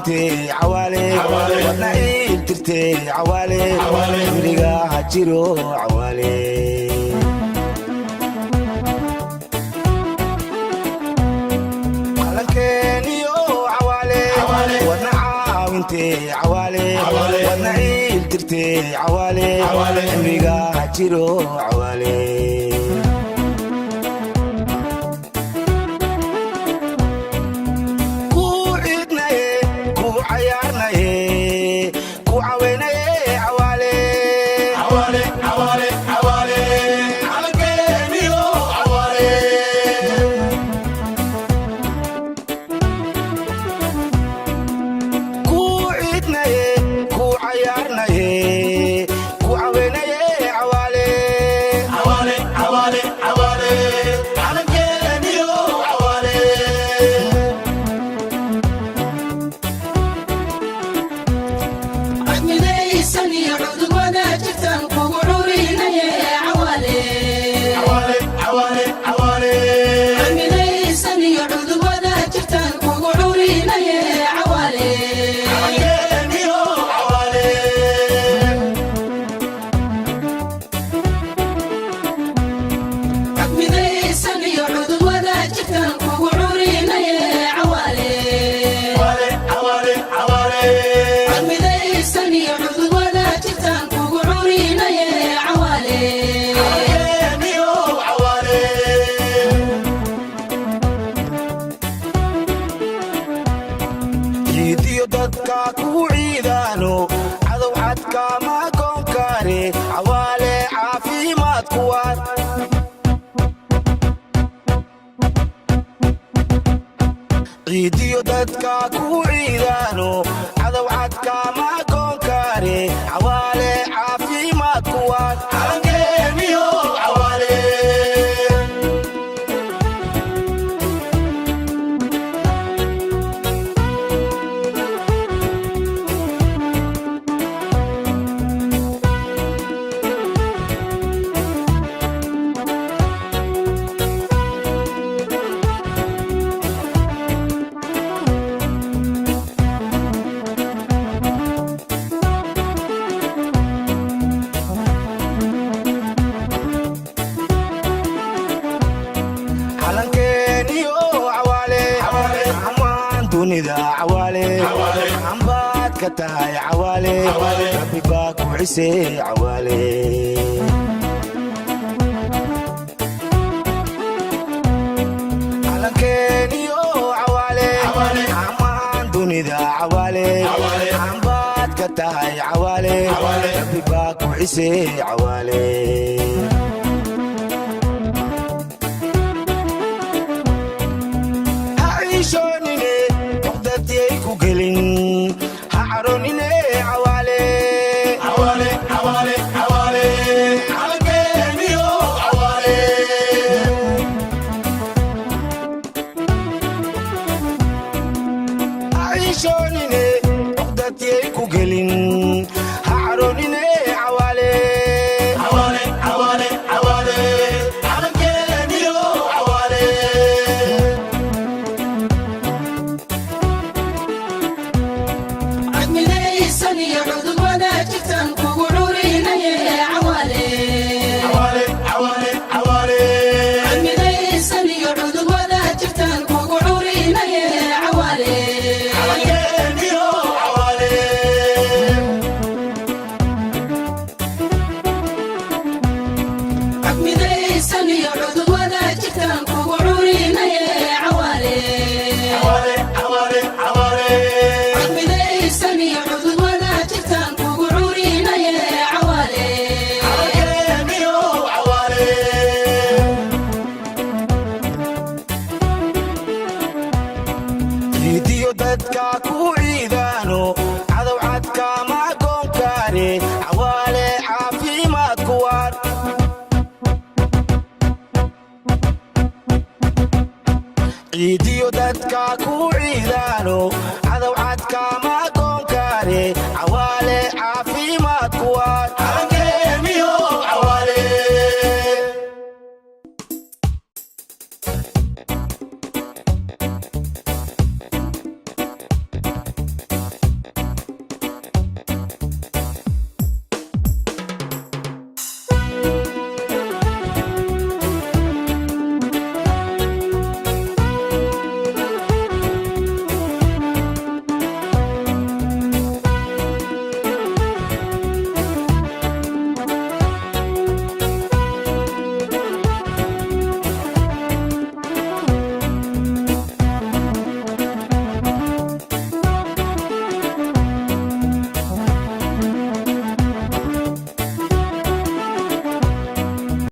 Caawintee Cawaale, wadna ciil tirtee Cawaale, cimriga ha jiro Cawaale. Calankeeniyo Cawaale, wadna caawintee Cawaale, wadna ciil tirtee Cawaale, cimriga ha jiro Cawaale. Ku ciidnaye, ku cayaarnaye, ku caweynaye Cawaale. Cawaale, Cawaale, Cawaale, calankeeniyo Cawaale. Ku ciidnaye, ku cayaarnaye, ku caweynaye Cawaale. Cawaale, Cawaale, Cawaale, calankeeniyo Cawaale. Codmidaysan iyo cudub wada jirtaan kugu curinaye Cawaale. Cawaale, Cawaale, Cawaale. Codmidaysan iyo cudub wada jirtaan kugu curinaye Cawaale. Calankeeniyo Cawaale. Codmidaysan iyo cudub wada jirtaan kugu curinaye Cawaale. Cawaale, Cawaale, Cawaale. Codmidaysan iyo cudub wada jirtaan kugu curinaye Cawaale. Calankeeniyo Cawaale. Ciidiyo dadka ku ciidaano, cadow cadkama goonkaare Cawaale, caafimaad kuwaad. Ciidiyo dadka ku ciidaano, cadow cadkama goonkaare Cawaale, caafimaad kuwaad. Calankeeniyo Cawaale. Calankeeniyo Cawaale, amaan dunida Cawaale, ambaad ka tahay Cawaale, Rabbi baa ku cisee Cawaale. Calankeeniyo Cawaale, amaan dunida Cawaale, ambaad ka tahay Cawaale, Rabbi baa ku cisee Cawaale. Ha ciishoonine, uqdadiyay ku gelin, ha caroonine Cawaale. Cawaale, Cawaale, Cawaale, calankeeniyo Cawaale. Ha ciishoonine, uqdadiyay ku gelin, ha caroonine Cawaale. Cawaale, Cawaale, Cawaale, calankeeniyo Cawaale. Codmidaysan iyo cudub wada jirtaan kugu curinaye Cawaale. Cawaale, Cawaale, Cawaale. Codmidaysan iyo cudub wada jirtaan kugu curinaye Cawaale. Calankeeniyo Cawaale. Codmidaysan iyo cudub wada jirtaan kugu curinaye Cawaale. Cawaale, Cawaale, Cawaale. Codmidaysan iyo cudub wada jirtaan kugu curinaye Cawaale. Calankeeniyo Cawaale. Ciidiyo dadka ku ciidaano, cadow cadkama goonkaare Cawaale, caafimaad kuwaad. Ciidiyo dadka ku ciidaano, cadow cadkama